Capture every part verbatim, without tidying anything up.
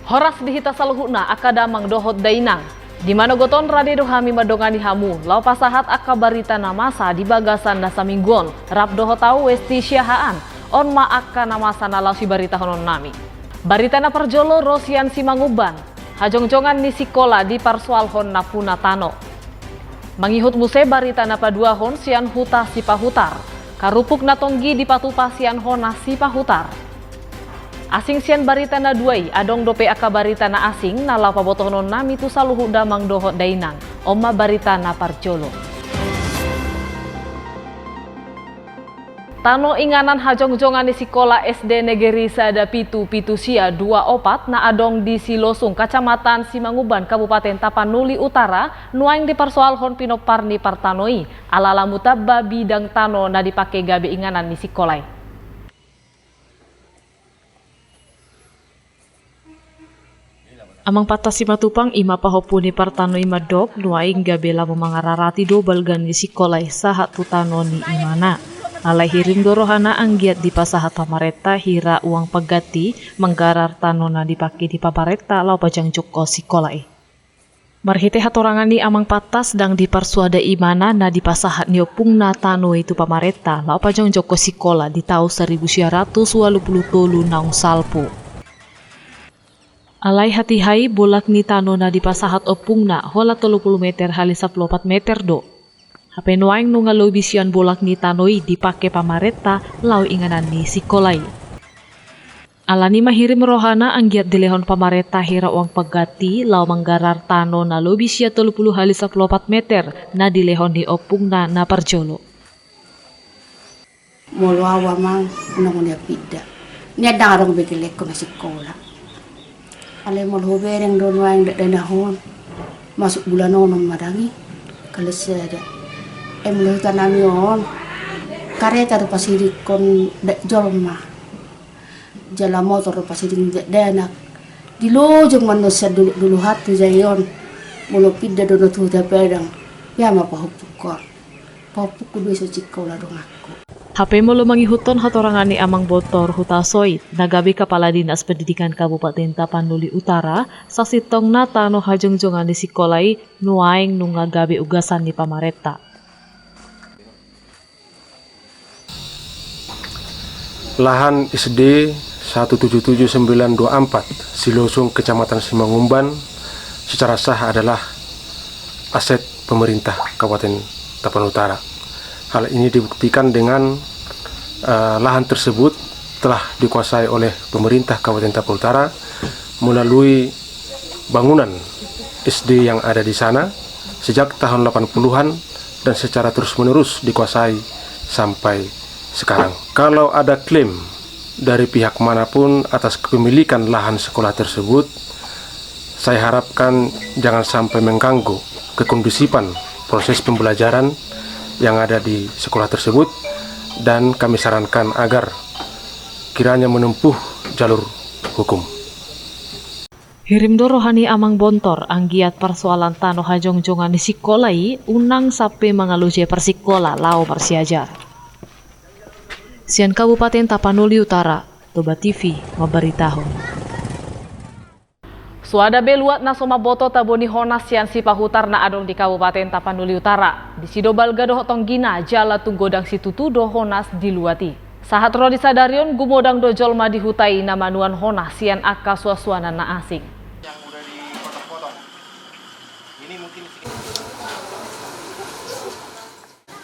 Horas di hita saluhutna angka damang dohot dainang. Di manogot on rade do hami mandongani hamu laho pasahat angka barita na masa di bagasan na saminggu on, rap dohot au Esti Siahaan. On ma angka na masa na laho sibaritahonon nami. Barita na parjolo ro sian Simangumban. Hajongjongan ni sikola diparsoalhon nampuna tano. Mangihut muse barita na paduahon sian huta Sipahutar. Karupuk na tonggi dipatupa sian Honas Sipahutar. Asing sian barita na dua i, adong dope angka barita na asing na laho pabotohonon nami tu saluhut damang dohot dainang. On ma barita na parjolo. Tano inganan hajongjongan ni sikola S D Negeri sada pitu, pitu sia, dua opat na adong di Silosung, Kacamatan Simangumban, Kabupaten Tapanuli Utara, nuaeng diparsoalhon pinompar ni partano i, ala lam tamba bidang tano na dipake gabe inganan ni sikola i. Amang Pattas Simatupang, i ma pahompu ni partano i, mandok nuaeng gabe lam mangararati do balga ni sikola i sahat tu tano ni imana. Alai hirim do rohana anggiat dipasahat pamarenta hira uang pangganti manggarar tano na dipake ni pamarenta laho pajongjongkon sikola i. Marhite hatorangan ni Amang Pattas, ndang diparsuada imana na dipasahat ni ompungna tano i tu pamarenta laho pajongjongkon sikola di taon saribu sia ratus ualu pulu tolu naung salpu. Alai hatiha i bolak ni tano na dipasahat ompungna holan tolu pulu meter hali sampulu opat meter do. Hape nuaeng nunga lobi sian bolak ni tano i dipake pamarenta laho inganan ni sikola i. Alani i ma hirim rohana anggiat dilehon pamarenta hira uang pangganti laho manggarar tano na lobi sian tolu pulu hali sampulu opat meter na dilehon ni ompungna na parjolo. Molo au, Amang, unang nia pinda. Nian ndang adong be gellengku na sikola. Alai molo hubereng do nuaeng dakdanak on, masuk bulan onom ma dang i, kalian sada. Ai molo huta nami on, kareta do pasidingkon dakjolma. Jala motor do pasiding dakdanak. Dilojong ma annon sian dolok-dolohan tu jai on. Molo pinda do annon tu Huta Padang, ia ma pahompungkon. Pahompungku do i, so sikola donganku. Hape molo mangihuthon hatorangan ni Amang Bontor Hutasoit, na gabe Kepala Dinas Pendidikan Kabupaten Tapanuli Utara, sasintongna tano hajongjongan ni sikola i nuaeng nunga gabe ugasan ni pamarenta. Lahan S D satu tujuh tujuh sembilan dua empat Silosung, Kecamatan Simangumban, secara sah adalah aset pemerintah Kabupaten Tapanuli Utara. Hal ini dibuktikan dengan, eh, lahan tersebut telah dikuasai oleh pemerintah Kabupaten Tapanuli Utara melalui bangunan S D yang ada di sana sejak tahun delapan puluhan dan secara terus-menerus dikuasai sampai sekarang. Kalau ada klaim dari pihak manapun atas kepemilikan lahan sekolah tersebut, saya harapkan jangan sampai mengganggu kekondusifan proses pembelajaran yang ada di sekolah tersebut, dan kami sarankan agar kiranya menempuh jalur hukum. Hirim do roha ni Amang Bontor anggiat parsoalan tano hajongjongan ni sikola i unang sampe mangaloja parsikola laho marsiajar. Sian Kabupaten Tapanuli Utara, Toba T V mambaritahon. Soada be luat na so mamboto tabo ni Honas sian Sipahutar na adong di Kabupaten Tapanuli Utara. Disi do balga dohot tonggina, jala tung godang situtu do Honas di luat i. Sahat ro di sadari on, gumodang do jolma di huta i na manuan Honas sian angka suansuanan na asing.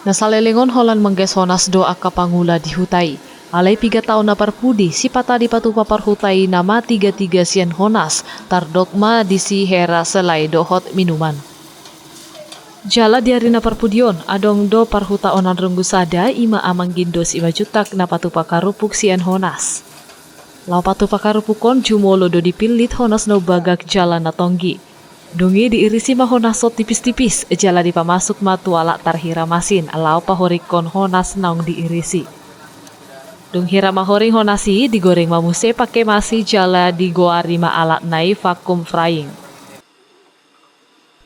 Na saleleng on holan mangges Honas do angka pangula di huta i. Alai piga taon na parpudi, sipata dipatupa parhuta i nama tigatiga sian Honas, tardok ma disi hera, selai dohot minuman. Jala di ari na parpudi on, adong do parhutaonan runggu sada, i ma Amang Gindo Simanjuntak na patupa karupuk sian Honas. Laho patupa karupuk on jumolo do dipillit Honas na umbagak jala na tonggi. Dung i diirisi ma Honas on tipis-tipis, jala dipamasuk ma tu alat tarhira masin, laho pahoringkon Honas naung diirisi. Dung hira mahoring Honas i, digoreng ma muse pake masi jala digoari ma alatna i vacuum frying.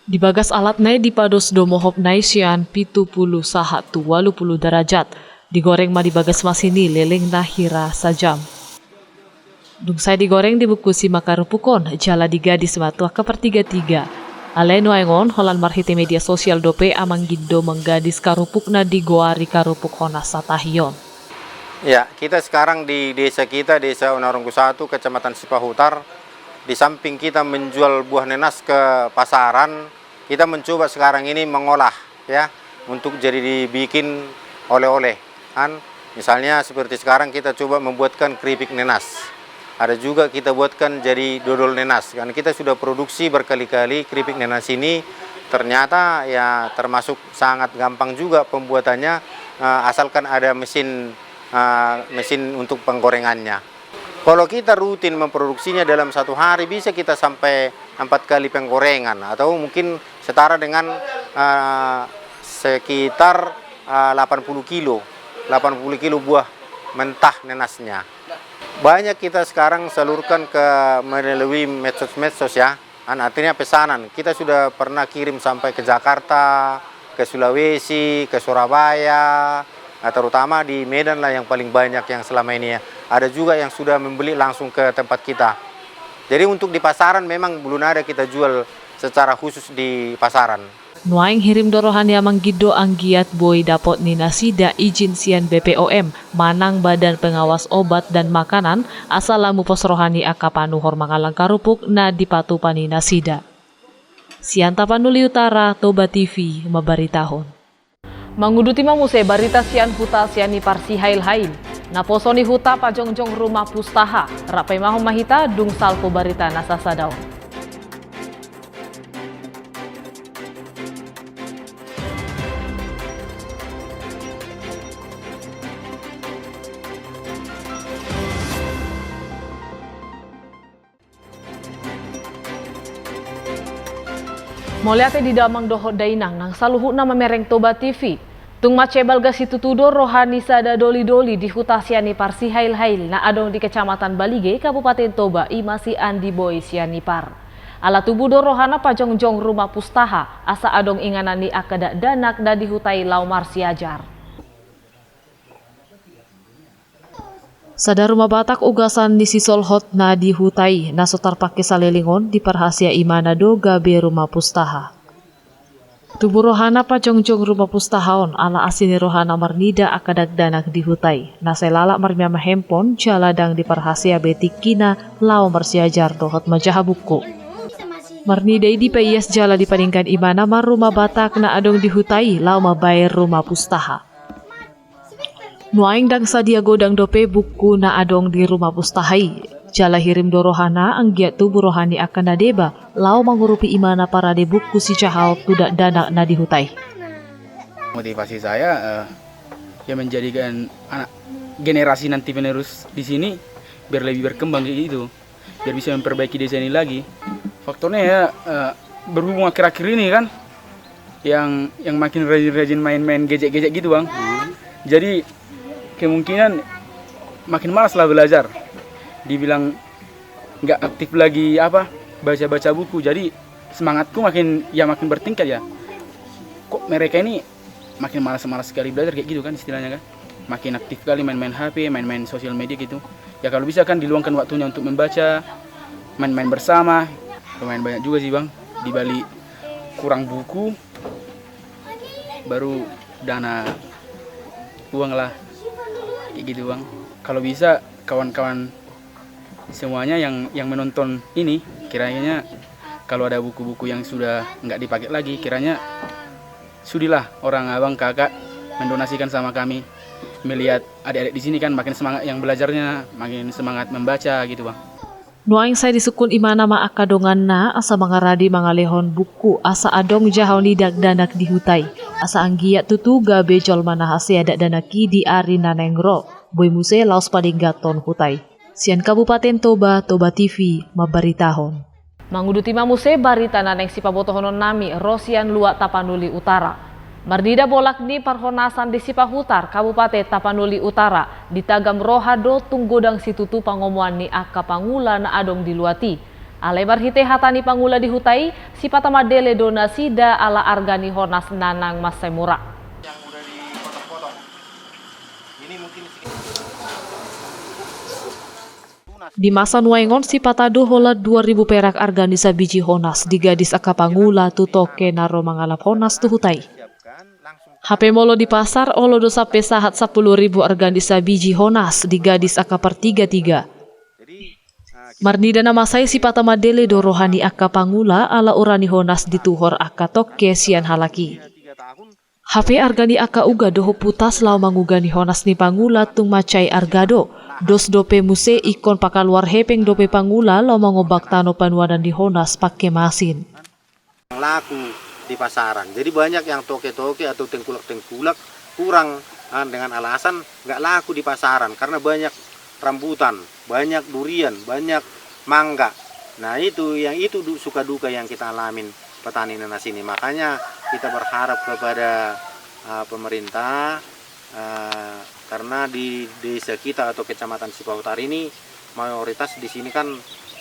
Di bagas alatna i dipados do mohopna i sian pitu pulu sahat tu ualu pulu derajat. Digoreng ma di bagas masin i lelengna hira sajam. Dung sae digoreng dibungkusi ma karupuk on, jala digadis ma tu angka partiga-tiga. Alai nuaeng on, holan marhite media sosial dope Amang Gindo manggadis karupuk na digoari karupuk honas satahi on. Ya, kita sekarang di desa kita, Desa Unarunggu satu, Kecamatan Sipahutar. Di samping kita menjual buah nenas ke pasaran, kita mencoba sekarang ini mengolah, ya, untuk jadi dibikin oleh-oleh. Kan, misalnya seperti sekarang kita coba membuatkan keripik nenas. Ada juga kita buatkan jadi dodol nenas. Kan kita sudah produksi berkali-kali keripik nenas ini, ternyata ya termasuk sangat gampang juga pembuatannya, eh, asalkan ada mesin, eh, mesin untuk penggorengannya. Kalau kita rutin memproduksinya, dalam satu hari bisa kita sampai empat kali penggorengan, atau mungkin setara dengan, eh, sekitar, eh, delapan puluh kilo, delapan puluh kilo buah mentah nenasnya. Banyak kita sekarang salurkan ke melalui medsos-medsos, ya. Kan artinya pesanan. Kita sudah pernah kirim sampai ke Jakarta, ke Sulawesi, ke Surabaya, nah, terutama di Medan lah yang paling banyak yang selama ini, ya. Ada juga yang sudah membeli langsung ke tempat kita. Jadi untuk di pasaran memang belum ada kita jual secara khusus di pasaran. Nuaeng hirim do roha ni Amang Gindo anggiat boi dapot ni nasida izin sian B P O M manang Badan Pengawas Obat dan Makanan, asa lam mupos roha ni angka panuhor mangallang karupuk na dipatupa ni nasida. Sian Tapanuli Utara, Toba T V mambaritahon. Manguduti ma muse barita sian huta Sianipar Sihailhail. Naposo ni huta pajongjong Rumah Pustaha, rap paimahon ma hita dung salpu barita na sasada on. Mauliate di damang dohot dainang nang saluhutna mamereng Toba T V. Tung mansai balga situtu do roha ni sada doli-doli di huta Sianipar Sihailhail na adong di Kecamatan Balige, Kabupaten Toba, i ma si Andi Boy Sianipar. Ala tubu do rohana pajongjong Rumah Pustaha, asa adong inganan ni angka dakdanak na di huta i laho marsiajar. Sada rumah Batak ugasan ni sisolhot na di huta i, na so tarpangke saleleng on, diparhasea imana do gabe Rumah Pustaha. Tubu rohana pajongjong Rumah Pustaha on ala asi ni rohana marnida angka dakdanak di huta i, na sai lalap marmeam hempon jala ndang diparhasea be tingkina laho marsiajar dohot manjaha buku. Marnida i dipaias jala dipaningkan imana ma Rumah Batak na adong di huta i laho mambaen Rumah Pustaha. Nuaeng ndang sadia godang dope buku na adong di Rumah Pustaha i. Jala hirim do rohana anggiat tubu roha ni angka na deba laho mangurupi imana parade buku sijahaon tu dakdanak na di huta i. Motivasi saya, eh, ya menjadikan anak generasi nanti penerus di sini biar lebih berkembang kayak gitu. Biar bisa memperbaiki desa ini lagi. Faktornya ya, eh, berhubung akhir-akhir ini kan, yang, yang makin rajin-rajin main-main gadget-gadget gitu, Bang. Hmm. Jadi, kemungkinan makin malas lah belajar. Dibilang nggak aktif lagi, apa, baca-baca buku. Jadi, semangatku makin, ya, makin bertingkat, ya. Kok mereka ini makin malas-malas sekali belajar kayak gitu kan istilahnya kan. Makin aktif kali main-main H P, main-main sosial media gitu. Ya kalau bisa kan diluangkan waktunya untuk membaca, main-main bersama. Lumayan banyak juga sih Bang, dibalik kurang buku, baru dana uang lah. Kayak gitu Bang. Kalau bisa kawan-kawan semuanya yang, yang menonton ini, kiranya kalau ada buku-buku yang sudah nggak dipakai lagi, kiranya sudilah orang abang kakak mendonasikan sama kami. Melihat adik-adik di sini kan makin semangat yang belajarnya, makin semangat membaca gitu, Bang. Nuaeng sai disungkun imana ma angka donganna asa mangaradi mangalehon buku asa adong jahaon ni dakdanak di huta i. Asa anggiat tutu gabe jolma na hasea dakdanak i di ari na naeng ro, boi muse laos padengganhon huta i. Sian Kabupaten Toba, Toba T V mambaritahon. Manguduti ma muse barita na naeng sipabotohonon nami ro sian luat Tapanuli Utara. Marnida bolak ni parhonasan di Sipahutar, Kabupaten Tapanuli Utara, ditagam roha do tung godang situtu pangomoan ni angka pangula na adong di luat i. Alai marhite hata ni pangula di huta i, sipata mandele do nasida ala arga ni honas na naeng mansai mura. Yang udah dipotong-potong. Ini mungkin sedikit. Di masa nuaeng on sipata do holan dua ribu perak arga ni sabiji honas digadis angka pangula tu toke na ro mangalap honas tu huta i. Hape molo di pasar olo do sampe sahat sampulu ribu arga ni sabiji honas digadis angka partiga-tiga. Marnida na masa i sipata mandele do roha ni angka pangula ala ura ni honas dituhor angka toke sian halak i. Hape arga ni angka uga dohot putas laho manguga ni honas ni pangula tung mansai arga do. Dos dope muse ingkon pakaluar hepeng dope pangula laho mangombak tano panuanan ni honas pake masin. Laku di pasaran. Jadi banyak yang toke-toke atau tengkulak-tengkulak kurang, ah, dengan alasan nggak laku di pasaran karena banyak rambutan, banyak durian, banyak mangga. Nah, itu yang, itu du-, suka duka yang kita alamin petani nanas ini. Makanya kita berharap kepada, ah, pemerintah, ah, karena di desa kita atau kecamatan Sipahutari ini mayoritas di sini kan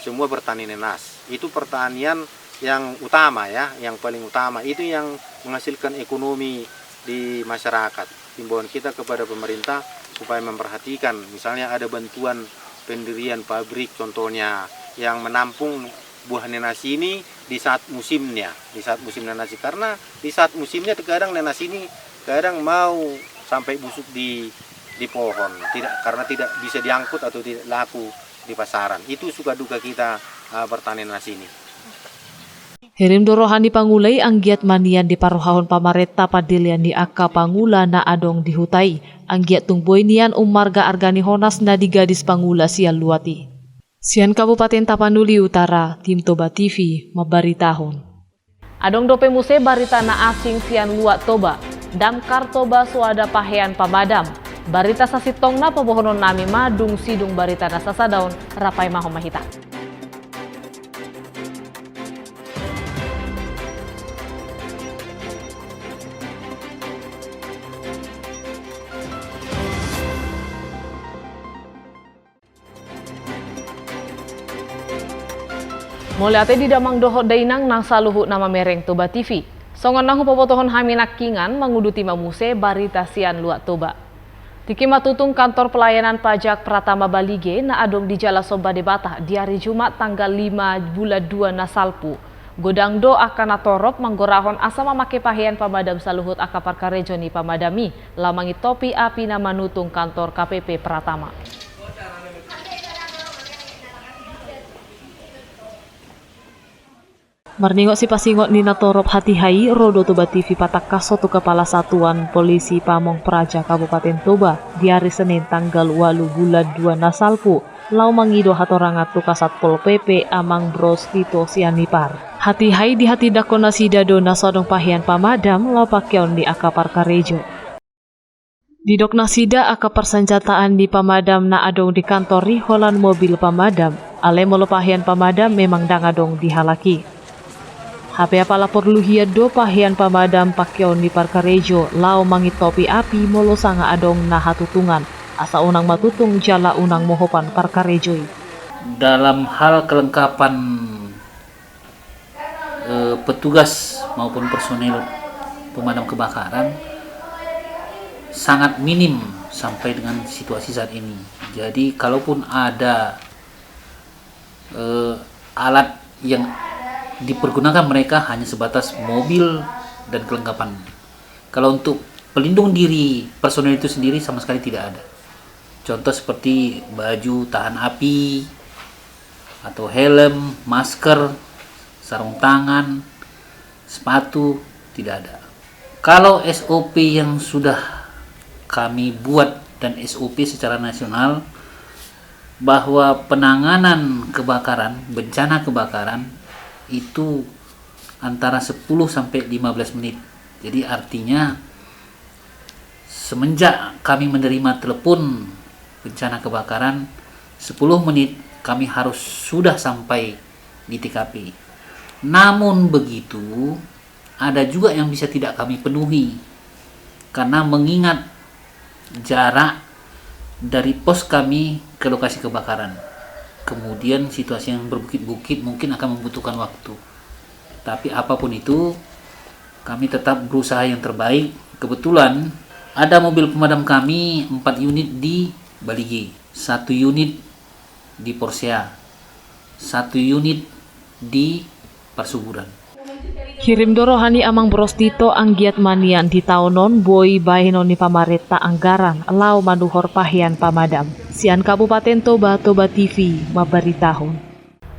semua bertani nanas. Itu pertanian yang utama ya, yang paling utama. Itu yang menghasilkan ekonomi di masyarakat. Himbauan kita kepada pemerintah supaya memperhatikan, misalnya ada bantuan pendirian pabrik contohnya yang menampung buah nanas ini di saat musimnya, di saat musim nanas ini. Karena di saat musimnya terkadang nanas ini kadang mau sampai busuk di di pohon, tidak, karena tidak bisa diangkut atau tidak laku di pasaran. Itu suka duka kita, eh, bertani nanas ini. Hirim do roha ni pangula i anggiat manian diparrohahon pamarenta pandelean ni angka pangula na adong di huta i, anggiat tung boi nian ummarga arga ni honas na digadis pangula sian luat i. Sian Kabupaten Tapanuli Utara, tim Toba T V mambaritahon. Adong dope muse barita na asing sian luat Toba. Damkar Toba soada pahean pamadam. Barita sasintongna paboahononnami ma dung sidung barita na sasada on, rap paimahon ma hita. Mauliate di damang dohot dainang nang saluhut na mamereng Toba T V. Songon na hupabotohon hami nangkiningan, manguduti ma muse barita sian luat Toba. Tingki ma tutung kantor pelayanan pajak Pratama Balige na adong di Jala Somba Debata di ari Jumat tanggal lima bulan dua na salpu. Godang do angka na torop manggorahon asa mamake pahean pamadam saluhut angka parkarejo ni pamadam i laho mangintopi api na manutung kantor K P P Pratama. Marningot sipasingot ni na torop hatiha i, ro do Toba T V patangkashon tu Kepala Satuan Polisi Pamong Praja Kabupaten Toba di ari Senin tanggal ualu bulan dua na salpu, laho mangido hatorangan tu Kasatpol P P Amang Bros Tito Sianipar. Hatiha i dihatindangkon nasida do na so adong pahean pamadam laho pakeon ni angka parkarejo. Didok nasida angka parsanjataan ni pamadam na adong di kantor i holan mobil pamadam, alai molo pahean pamadam memang ndang adong di halak i. Hape apala porlu hian do pahean pamadam pakeon ni parkarejo laho mangintopi api molo sanga adong na hatutungan, asa unang matutung jala unang mohopan parkarejo i. Dalam hal kelengkapan eh, petugas maupun personil pemadam kebakaran sangat minim sampai dengan situasi saat ini. Jadi, kalaupun ada, eh, alat yang dipergunakan mereka hanya sebatas mobil dan kelengkapan. Kalau untuk pelindung diri personil itu sendiri sama sekali tidak ada. Contoh seperti baju tahan api, atau helm, masker, sarung tangan, sepatu, tidak ada. Kalau S O P yang sudah kami buat dan S O P secara nasional, bahwa penanganan kebakaran, bencana kebakaran, itu antara sepuluh sampai lima belas menit. Jadi, artinya, semenjak kami menerima telepon bencana kebakaran, sepuluh menit kami harus sudah sampai di T K P. Namun begitu, ada juga yang bisa tidak kami penuhi karena mengingat jarak dari pos kami ke lokasi kebakaran. Kemudian, situasi yang berbukit-bukit mungkin akan membutuhkan waktu. Tapi apapun itu, kami tetap berusaha yang terbaik. Kebetulan ada mobil pemadam kami empat unit di Balige, satu unit di Porsea, satu unit di Parsuburan. Hirim do roha ni Amang Boros Tito anggiat ma nian di taon on boi bahenon ni pamarenta anggaran laho manuhor pahean pamadam. Sian Kabupaten Toba, Toba T V mambaritahon.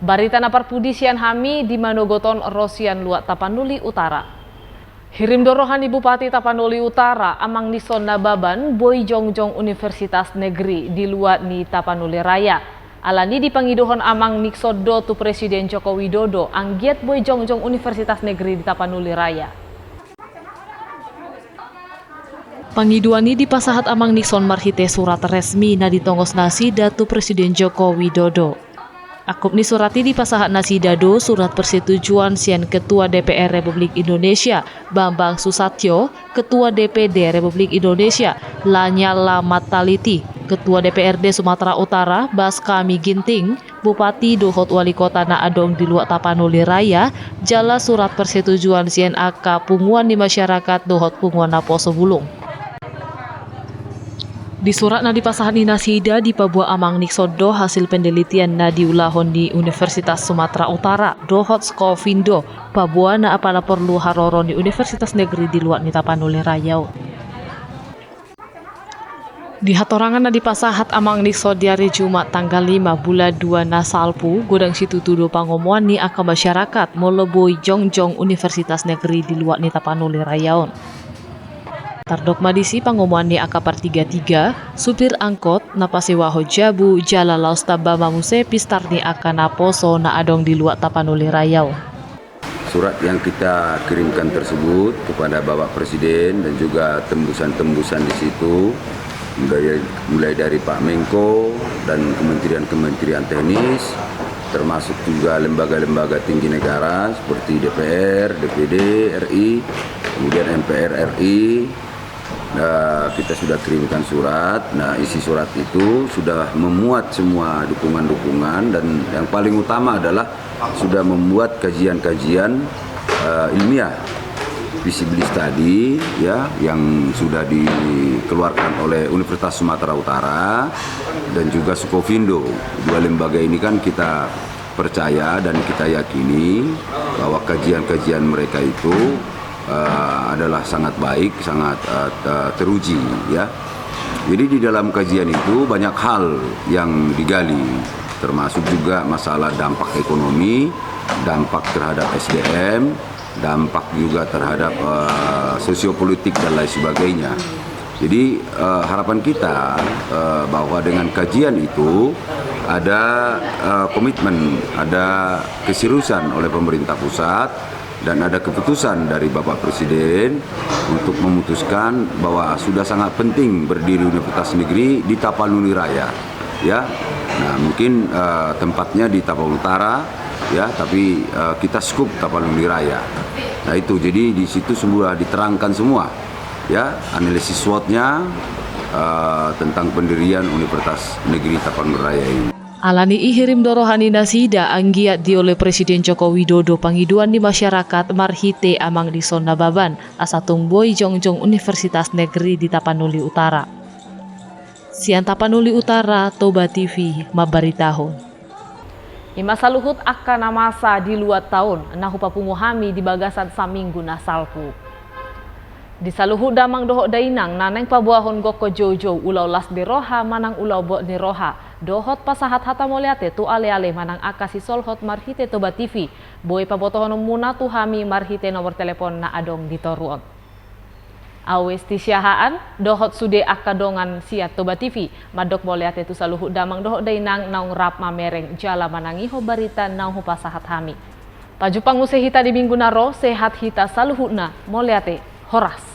Barita na parpudi sian hami di manogot on ro sian luat Tapanuli Utara. Hirim do roha ni Bupati Tapanuli Utara, Amang Nixon Nababan, boi jongjong Universitas Negeri di luat ni Tapanuli Raya. Alani i dipangidohon Amang Nixon do tu Presiden Joko Widodo anggiat boi jongjong Universitas Negeri di Tapanuli Raya. Pangidoan i dipasahat Amang Nixon marhite surat resmi na ditongos nasida tu Presiden Joko Widodo. Angkup ni surat i dipasahat nasida do surat persetujuan sian Ketua D P R Republik Indonesia, Bambang Susatyo, Ketua D P D Republik Indonesia, Lanyala Mataliti, Ketua D P R D Sumatera Utara, Baskam Ginting, Bupati dohot Wali Kota na adong di luat Tapanuli Raya, jala surat persetujuan sian angka punguan ni masyarakat dohot punguan naposo bulung. Di surat na dipasahat ni nasida, dipaboa Amang Nixon do hasil penelitian na diulahon ni Universitas Sumatera Utara dohot Skopindo paboa na apala porlu haroro ni universitas negeri di luat ni Tapanuli Raya on. Di hatorangan na dipasahat Amang Nixon di ari Jumat tanggal lima bulan dua na salpu, godang situtu do pangomoan ni angka masyarakat molo boi jongjong universitas negeri di luat ni Tapanuli Raya on. Tardok ma disi pangomoan ni angka partiga-tiga, supir angkot, na pasewahon jabu, jala laos tamba ma muse pistar ni angka naposo na adong di luat Tapanuli Raya on. Surat yang kita kirimkan tersebut kepada Bapak Presiden dan juga tembusan-tembusan di situ, mulai, mulai dari Pak Menko dan kementerian-kementerian teknis, termasuk juga lembaga-lembaga tinggi negara seperti D P R, D P D R I, kemudian M P R R I, eh, kita sudah kirimkan surat. Nah, isi surat itu sudah memuat semua dukungan-dukungan, dan yang paling utama adalah sudah membuat kajian-kajian, eh, ilmiah, feasibility study, ya, yang sudah dikeluarkan oleh Universitas Sumatera Utara dan juga Skopindo. Dua lembaga ini kan kita percaya dan kita yakini bahwa kajian-kajian mereka itu, eh, adalah sangat baik, sangat, eh, te-, teruji, ya. Jadi, di dalam kajian itu banyak hal yang digali, termasuk juga masalah dampak ekonomi, dampak terhadap S D M, dampak juga terhadap, eh, sosiopolitik dan lain sebagainya. Jadi, eh, harapan kita, eh, bahwa dengan kajian itu ada, eh, komitmen, ada keseriusan oleh pemerintah pusat, dan ada keputusan dari Bapak Presiden untuk memutuskan bahwa sudah sangat penting berdiri universitas negeri di Tapanuli Raya, ya. Nah, mungkin, eh, tempatnya di Tapanuli Utara, ya, tapi, eh, kita skup Tapanuli Raya. Nah, itu, jadi di situ sudah diterangkan semua, ya, analisis SWOT-nya, eh, tentang pendirian Universitas Negeri Tapanuli Raya ini. Alani i hirim do roha ni nasida anggiat dioloi Presiden Joko Widodo pangidoan ni masyarakat marhite Amang Nixon Nababan, asa tung boi jongjong Universitas Negeri di Tapanuli Utara. Sian Tapanuli Utara, Toba T V mambaritahon. I ma saluhut angka na masa di luat taon na hupapungu hami di bagasan saminggu na salpu. Di saluhut damang dohot dainang na naeng paboahon gokhon joujou, ulaon las ni roha manang ulaon bot ni roha, dohot pasahat hata mauliate tu aleale manang angka sisolhot marhite Toba T V, boi pabotohononmuna tu hami marhite nomor telepon na adong di toru on. Ahu Esti Siahaan dohot sude angka dongan sian Toba T V mandok mauliate tu saluhut damang dohot dainang naung rap mamereng jala manangihon barita naung hupasahat hami. Pajumpang muse hita di minggu na ro, sehat hita saluhutna, mauliate, horas.